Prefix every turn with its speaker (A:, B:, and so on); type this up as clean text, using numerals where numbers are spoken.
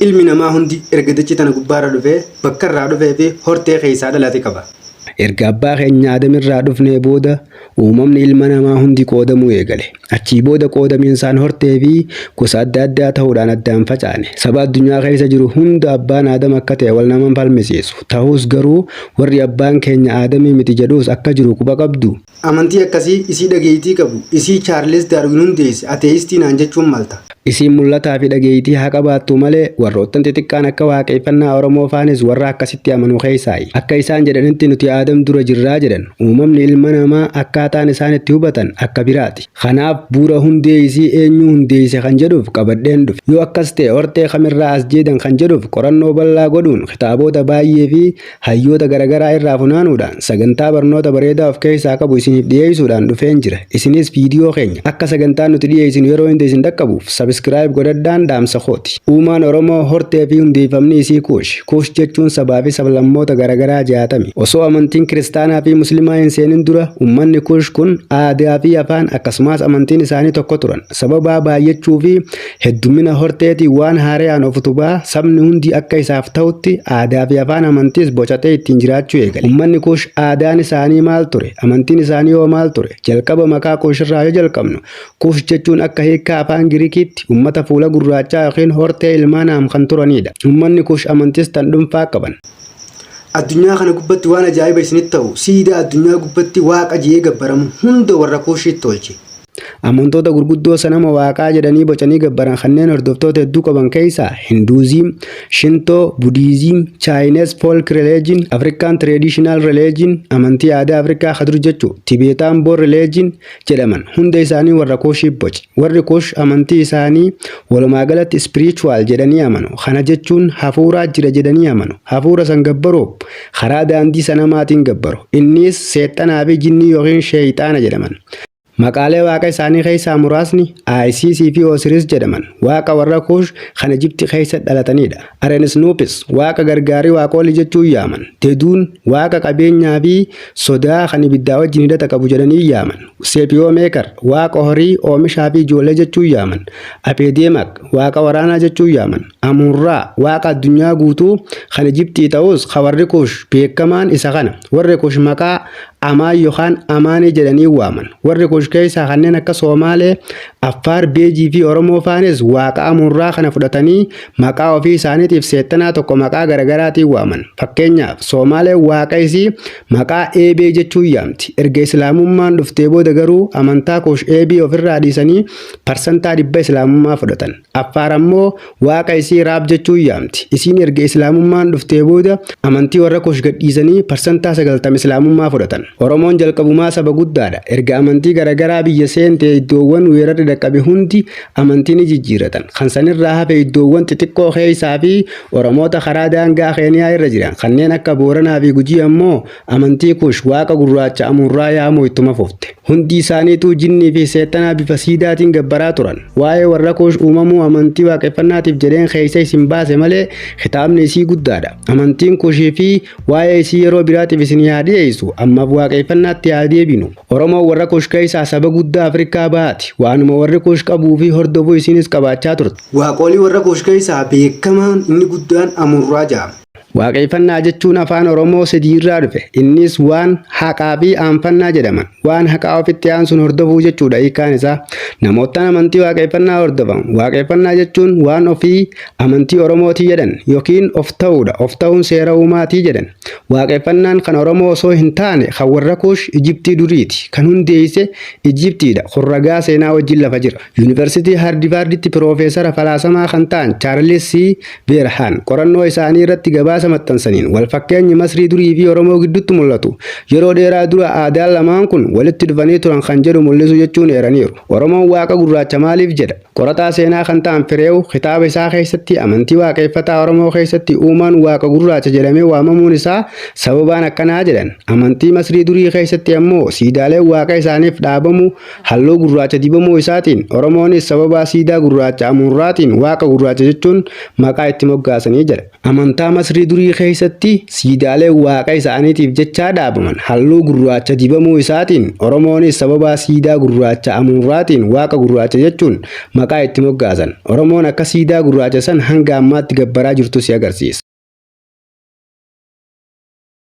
A: Ilmi namaa hundi erga dachii tana gubbaarra dhufee bakka irraa dhufee fi hortee keessaa dhalate qaba.
B: Erga abbaa keenya Aadamirraa dhufnee booda uumamni ilma namaa hundi qoodamuu eegale. Achii booda qoodamiinsaan hortee fi gosa adda addaa ta'uudhaan addaan facaane. Saba addunyaa keessa jiru hunda abbaan Aadam akka ta'e wal nama hin falmisiisu. Ta'us garuu warri abbaan keenya Aadamii miti jedhus akka jiru quba qabduu?
A: Amantii akkasii isii dhageeytii qabu, isii Chaarles Daarwin hundeesse ateeyistii naan jechuun malta.
B: Isiin mul'ataa fi dhageeytii haa qabaattuu malee warroottan xixiqqaan akka waaqeeffannaa Oromoo faanis warra akkasitti amanu keessaayi. Akka isaan jedhanitti nuti Aadam dura jirraa jedhan. Uumamni ilma namaa akkaataan isaan itti hubatan akka biraati. Kanaaf buura hundee isii eenyuu hundeeyse kan jedhuuf qabadheen dhufe. Yoo akkas ta'e hortee kamirraa as jeedan kan jedhuuf qorannoo bal'aa godhuun kitaaboota baayyee fi hayyoota garagaraa irraa funaanuudhaan sagantaa barnoota bareedaa of keessaa qabu isiniif dhiyeessuudhaan dhufeen jira. Isinis viidiyoo keenya akka sagantaan nuti dhiyeessinu yeroo hunda isin dhaqqabuuf subscribe godhadhaan dhaamsa kooti. Uumaan Oromoo hortee fi hundeeffamni isii Kuush. Kuush jechuun sabaa fi sablammoota garagaraa jaatami. Osoo amantiin kiristaanaa fi muslimaa hin seenin dura ummanni Kuush kun aadaa fi afaan akkasumas amantiin isaanii tokko turan. Sababaa baay'achuu fi Heddummina horteetiin waan haarayaan of utubaa sabni hundi akka isaaf ta'utti aadaa fi afaan amantiis bocatee ittiin jiraachuu eegale. Ummanni Kuush aadaan isaanii maal ture? Amantiin isaanii hoo maal ture? Jalqaba maqaa Kuush irraa yoo jalqabnu, Kuush jechuun akka hiikkaa afaan Girikiitti ummata fuula gurraachaa yookiin hortee ilmaan Haam kan turaniidha. Ummanni Kuush amantiis tan dhunfaa qaban.
A: Addunyaa kana gubbatti waan ajaa'iba isinitti ta'u siidaa addunyaa gubbatti waaqa je'ee gabbaramu hunda warra Kuushiitti tolche.
B: Amantoota gurguddoo sanama waaqaa jedhanii bocanii gabbaran kanneen hordoftoota hedduu qaban keessaa Hinduuziim, Shintoo, Budiiziim, Chaayines Folk Religion, African Traditional Religion, amantii aadaa Afrikaa ka dur jechuu, Tibeetaan Bon Religion jedhaman hunda isaanii warra Kuushii boce. Warri Kuush amantii isaanii walumaa galatti spiritual jedhanii amanu. Kana jechuun hafuuraa jira jedhanii amanu. Hafuura san gabbaruuf karaa daandii sanamaatiin gabbaru. Innis seexxanaa fi jinnii yookiin sheeyxaana jedhaman. Maqaalee waaqa isaanii keessaa muraasni Ayisiisii fi Osiris jedhaman. Waaqa warra Kuush kan Ijipti keessa dhalatanidha. Arenisnuupis waaqa gargaarii waaqolii jechuun yaaman. Deduun waaqa qabeenyaa fi sodaa kan ibiddaa wajjin hidhata qabu jedhanii yaaman. Seepiyoomeekar waaqa horii, oomishaa fi ijoollee jechuun yaaman. Apeedeemak waaqa waraanaa jechuun yaaman. Amuunraa waaqa addunyaa guutuu kan Ijiptii ta'us kan warri Kuush beekamaan isa kana. Warri Kuush maqaa Amaan yookaan Amaanii jedhanii waaman. Warri Kuush keessaa kanneen akka Soomaalee, Affaar, Beejii fi Oromoo faanis waaqa Amuunraa kana fudhatanii maqaa ofii isaaniitiif seexxanaa tokko maqaa garagaraatiin waaman. Fakkeenyaaf, Soomaaleen waaqa isii maqaa Eebee jechuun yaamti. Erga Islaamummaan dhuftee booda garuu amantaa Kuush Eebii ofirraa dhiisanii parsantaa 100 Islaamummaa fudhatan. Affaar ammoo Waaqa isii Raab jechuun yaamti. Isiin erga Islaamummaan dhuftee booda amantii warra Kush gadhiisanii parsantaa 90 Islaamummaa fudhatan. Oromoon jalqabumaa saba guddaadha. Erga amantii garagaraa biyya seentee iddoowwan weerarri dhaqqabe hundi amantii ni jijjiirratan. Kan sanirraa hafe iddoowwan xixiqqoo keessaa fi Oromoota karaa daangaa Keeniyaa irra jiran kanneen akka Booranaa fi Gujii ammoo amantii Kush Waaqa gurraacha Amuurraa yaamuu ittuma fufte. Hundi isaaniituu jinnii fi seexanaa bifa siidaatiin gabbaraa turan. Waa'ee warra Kuush uumamuu amantii waaqeffannaatiif jedheen keessa isin baase malee kitaabni isii guddaadha. Amantiin Kuushii fi waa'ee isii yeroo biraatiif isinii haa dhiyeessu. Ammaaf waaqeffannaatti haa deebinu. Oromoon warra Kuush keessaa saba guddaa Afrikaa bahaati. Waanuma warri Kuush qabuu fi hordofu isiinis qabaachaa turte.
A: Waaqolii warra Kuush keessaa beekamaan inni guddaan Amuurraa jedhama.
B: Waaqeeffannaa jechuun afaan Oromoo sadiirraa dhufe. Innis waan haqaa fi aanfannaa jedhaman. Waan haqaa ofitti aansuun hordofuu jechuudha hiikkaan isaa. Namoottan amantii waaqeeffannaa hordofan. Waaqeeffannaa jechuun waan ofii amantii Oromootii jedhan yookiin of ta'uudha. Of ta'uun seera uumaatii jedhan. Waaqeeffannaan kan Oromoo osoo hin taane kan warra Kuush Ijiptii duriiti. Kan hundeesse Ijiptiidha. Kun ragaa seenaa wajjin lafa jira. Yuunivarsiitii Haardivaarditti piroofeesara falaasamaa kan ta'an Chaarlis C. Veerhaan qorannoo isaanii irratti gabaasa maxxansaniin walfakkeenyi Masrii durii fi Oromoo gidduutti mul'atu yeroo dheeraa dura aadaan lamaan kun walitti dhufanii turan kan jedhu mul'isu jechuun eeraniiru. Oromoon Waaqa gurraacha maaliif jedha? Qorataa seenaa kan ta'an Fireew kitaaba isaa keessatti amantii waaqeffataa Oromoo keessatti uumaan Waaqa gurraacha jedhamee waamamuun isaa sababaan akkanaa jedhan. Amantii Masrii durii keessatti ammoo siidaaleen Waaqa isaaniif dhaabamu Halluu gurraacha dibamuu isaatiin Oromoonis sababaa siidaa gurraacha Amuurraatiin Waaqa gurraacha jechuun maqaa itti moggaasanii jedha. Amantaa Masrii durii durii keessatti siidaalee waaqa isaaniitiif jechaa dhaabaman halluu gurraacha dibamuu isaatiin, Oromoonis sababaa siidaa gurraacha Amuurraatiin waaqa gurraacha jechuun maqaa itti moggaasan. Oromoon akka siidaa gurraacha san hanga ammaatti gabbaraa jirtu si agarsiisa.